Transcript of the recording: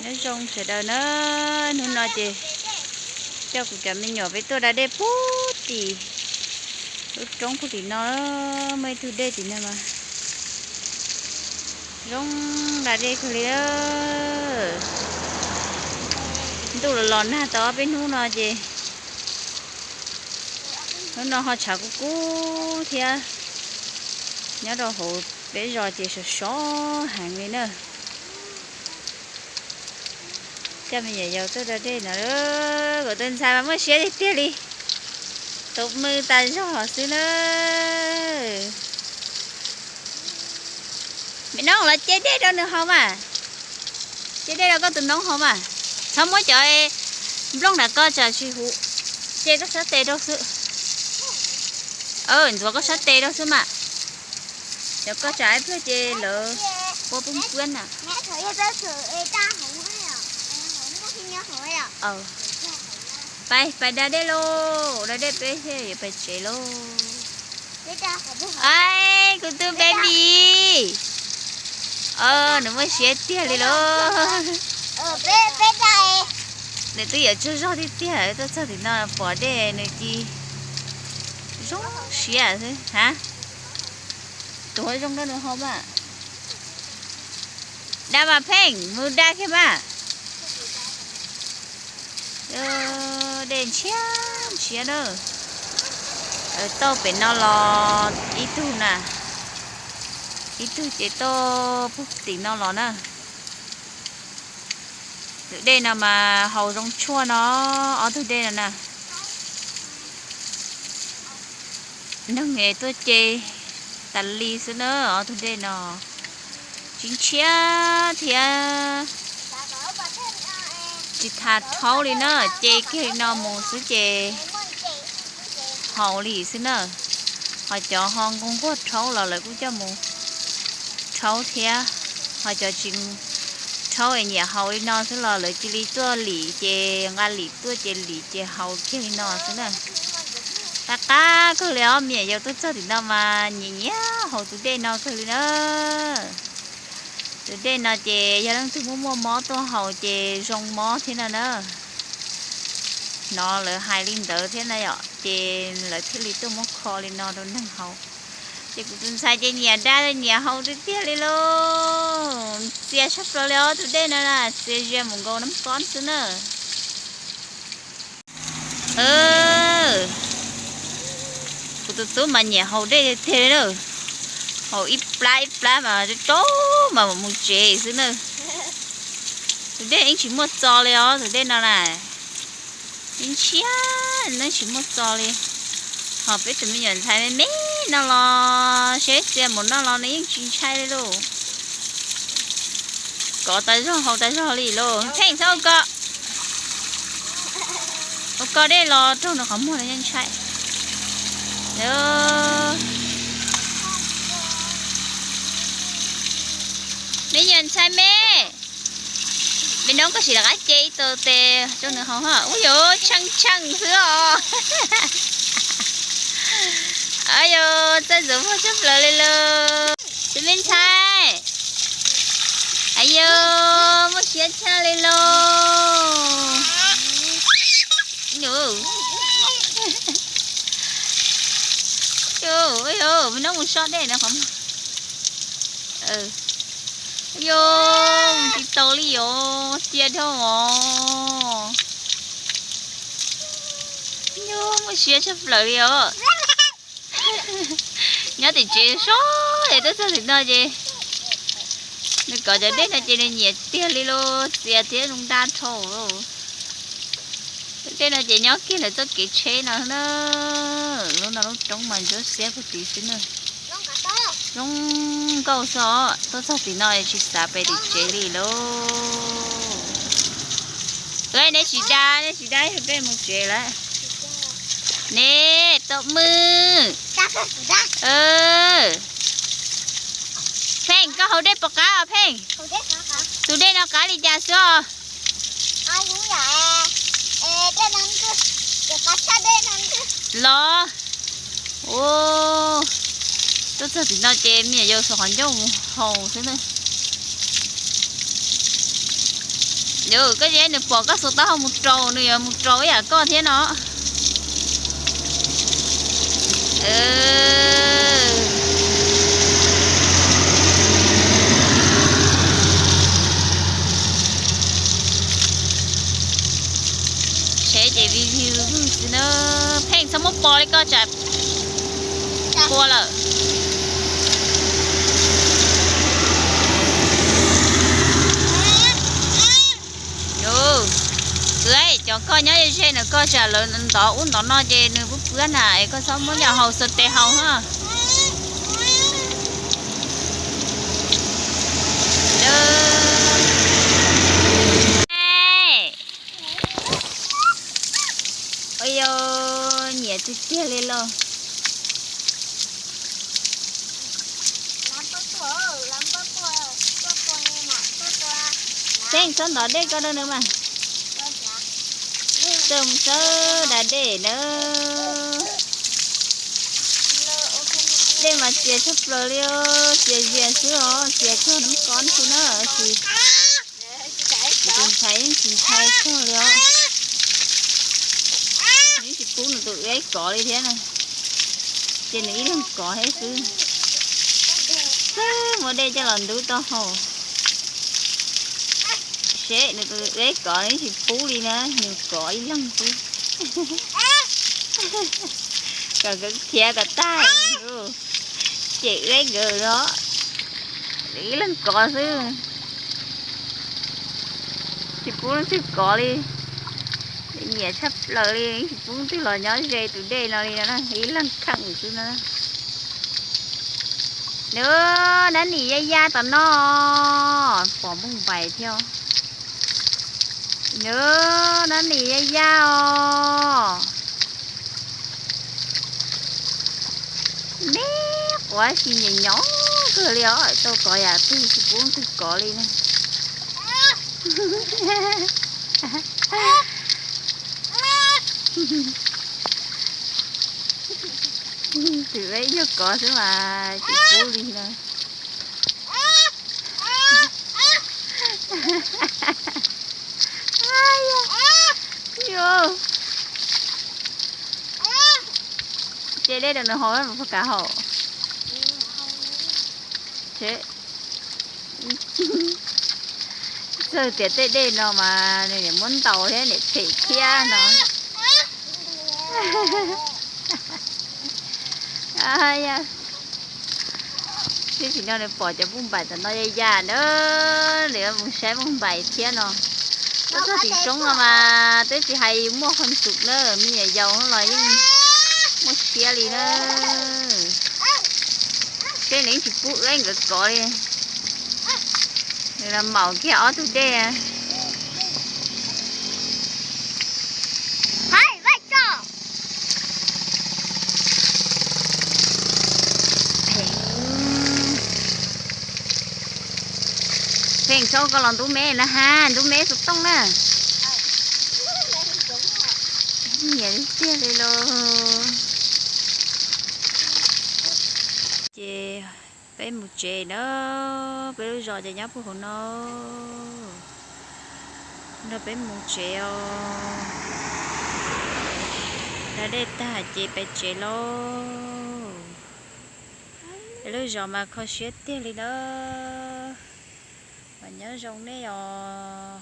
Nyob zoo sawv daws na, hnub no ces coj kuv cov me nyuam peb tuaj da dej pug tim lub roob pug tim no, muaj ib tug dej tim no mas zoo da dej kawg li. Ntuj los los nag tau ob peb hnub no ces hnub no ho tshav kub kub thiab. Nyob rau hauv peb zos ces sov sov heev li na. Coj me nyuam yaus tuaj da dej no, kuv tus ntxhais mas muaj siab tiag tiag li, tus me tas zog xwb na. Me noob los ce dej rau nws haus mas, ce dej rau koj tus noob haus mas. Txhob muab cov nplooj nram koj tsam tsis huv, ce koj sab tes rau xwb. Ntxuav koj sab tes rau xwb mas, cov koj tsam ib pliag ces lawv ua pub puab na. Pais, pais da dej lauj, da dej peb thiaj yuav pais tsev lauj. Ai, kuv tus baby, nws muaj siab tiag li lauj. Nws twb yuav tsaug zog tiag tiag, tuaj txog tim no pom dej nws cia zoo siab xwb ha. Tuav zoo rau nws haus mas. Da mas Pheej, mus da kiag mas. Dej ntshiab ntshiab na. Tauj pem no los ib tug na, ib tug ces tauj pug tim no los na. Tus dej no mas haus zoo tshuaj no, ob tug dej no na. Neeg tuaj ce tas li xwb na, ob tug dej no tsis ntshiab thiab tsis tas rhaub li na, ce kiag li no mus xwb ces haus li xwb na. Ho cov ho nquag nquag rhaub los lawv kuj coj mus rhaub thiab, ho cov tsis rhaub es nyiam haus li no xwb los lawv cia li tuaj lim ces nqa lim tuaj ces lim ces haus kiag li no xwb na. Qab qab kawg li os, me nyuam yaus tuaj txog tim no mas nyiam nyiam haus tus dej no kawg li na. Tus dej no ces yog leej twg muaj muaj mob tuaj haus ces zoo mob thiab no na. Hnov lawv hais li ntawd thiab na yom, ces lawv thiaj li tuaj muab kho li no rau neeg haus. Ces kuv tus ntxhais ces nyiam da nyiam haus tiag tiag li lauj. Txias tshaj plaws li os, tus dej no na txias zias mus nkaus nab kob xwb na. Kuv tus tub mas nyiam haus dej tiag tiag li na. Haus ib plab ib plab mas tsaug mas mus tsev xwb na. Tus dej yeej tsis muaj txo li os, tus dej no na. Yeej ntshiab, yeej tsis muaj txo li. Ho peb tus me nyuam ntxhais me me no los seb txias mus noj los nws yeej tsis ntshai li lauj. Kov tas zog haus tas zog li lauj. Pheej txhob ua ko, ua ko dej los raug nws qhov muag no yeej ntshai. Me nyuam ntxhais me, me noob koj sim rov qab ce ib tug tes rau nws haus. Ua yuav tsheej tsheej xwb os. Ua yuav txawj ntxuav muag tshaj plaws li lauj. Tus me ntxhais, ua yuav muaj siab tshaj li lauj. Ua yuav me noob mus so dej no qhov. Yuav tsis tau li yuav cia dhau os. Yuav muaj siab tshaj plaws li os. Nyob tim tsev sov es tuaj txog tim no ces nws kov cov dej no ces nws nyiam tiag li lauj, txias thiab zoo nrab dhau. Tej no ces nyob kiag ntawm txoj kev tsheb no na. Lub no lub roob mas ntsuab xiab puag tid xwb na. Zoo nkauj xwb os, tuaj txog tim no tsis xav pem tim tsev li lauj. Neb tsis da, neb tsis da peb mus tsev lawm. Neb tau mwj. Pheej, koj haus dej puas qab os Pheej? Tus dej no qab li cas xwb os? Los. Tuaj txog tim no ces me nyuam yaus xuas qhov ncauj mus haus xwb na. Koj nws pom koj xuas taub hau mus rau, nws yuav mus rau ib yam koj thiab no. Tsheb ces vij vwg vwg xwb na. Pheej txhob muab pov li koj tsam pua lawm. Cov koj nyob ze ze na, koj tsam lawv ntov ub ntov no ces nws pub pwab na es koj txhob muab nyom haus xav tes haus na. Ua yog nyiam tiag tiag li lauj. Tseeb txhob ntov dej koj dab na mas. Txawm mus txawb da dej na. Dej mas txias tshaj plaws li, txias zias xwb os, txias tsuag nab kob xwb na. Tus ntxhais yeej tsis ntshai tsuag li os. Nws tsis pub nws tus eb kov li thiab na, ces nws ib leeg kov thiab xwb. Xwb muab dej coj los ntub tau haus. Seb nws tus eb kov nws tsis pub li na, nws kov ib leeg xwb. Kom nkawd khiav kom tag, ces eb nkawd no ib leeg kov xwb. Tsis pub leej twg kov li. Nyiam tshaj plaws li, tsis pub leej twg los nyob ze tus dej no li no, ib leeg kheej xwb na. Nws, dab nim ya ya tom no, pom npauj npais thiab. Nws, dab nim ya ya os. Neb quav tsis nyiam nyob kawg li os, tau kov yam twg tsis pub leej twg kov li na. Twb ib nyuag kov xwb mas tsis pub li na. Ces dej rau nws haus, kav haus. Txawm tias tej dej no mas nws niam muab ntaus thiab niam them thiab no. Tib si no nws pom cov npauj npais tom no ya ya na, nws yuav mus saib npauj npais thiab no. Tuaj txog tim roob no mas twb tsis hais yus muaj qhov ntxum na, me nyuam yaus los yeej muaj siab li na. Seb nws yeej tsis pub eb nkawd kov li. Nws los maum kiag ob tug dej. Pheej tso koj los ntub me na ha, ntub me xov tooj na. Nyiam tiag li los. Ces peb mus tsev na, peb lub zos ces nyob puag hauv no. Nrog peb mus tsev os. Da dej tag ces peb tsev lauj. Peb lub zos mas kho siab tiag li na. Mas nyob zoo nej os.